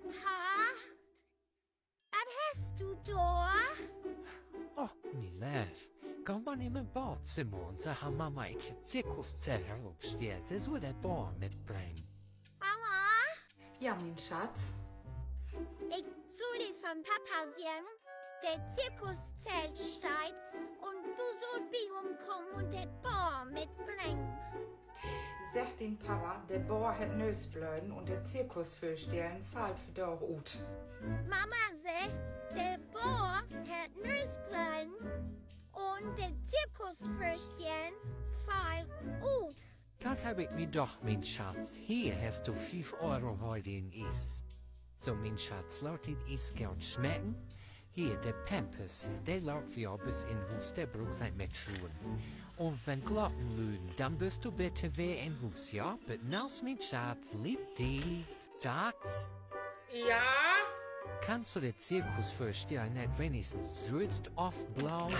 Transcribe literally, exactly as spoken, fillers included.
Papa, wat hest du dor? Oh, mien Leev, gah man in mien Baadzimmer un segg Mama, ik heff Zirkuszelt opstellt. Se sull dat Boor mitbrengen. Mama? Ja, mien Schatz? Ik sull di van Papa seggen, dat Zirkuszelt steiht un du sullst bi hum kamen un dat Boor mitbrengen. Segg dien Papa, de Boor hett Nöösblöden un de Zirkusvörstellen fallt vandaag ut. Mama seggt, de Boor hett Nöösblöden un de Zirkusvörstellen fallt ut. Dat heff ik mi doch, mien Schatz. Hier hest du fief Euro, haal di en Ies. So, mien Schatz, laat di dat Ies goot smecken. Hier, de Pampers, de laat wi op bes in Huus, de bruukst neet metschuren. Un wenn Klocken lüden, denn büst du bitte weer in Huus, ja? Bit naher, mien Schatz, leev di. Schatz? Ja? Kannst du de Zirkusvörstellen neet wenigstens sülvst ofblasen?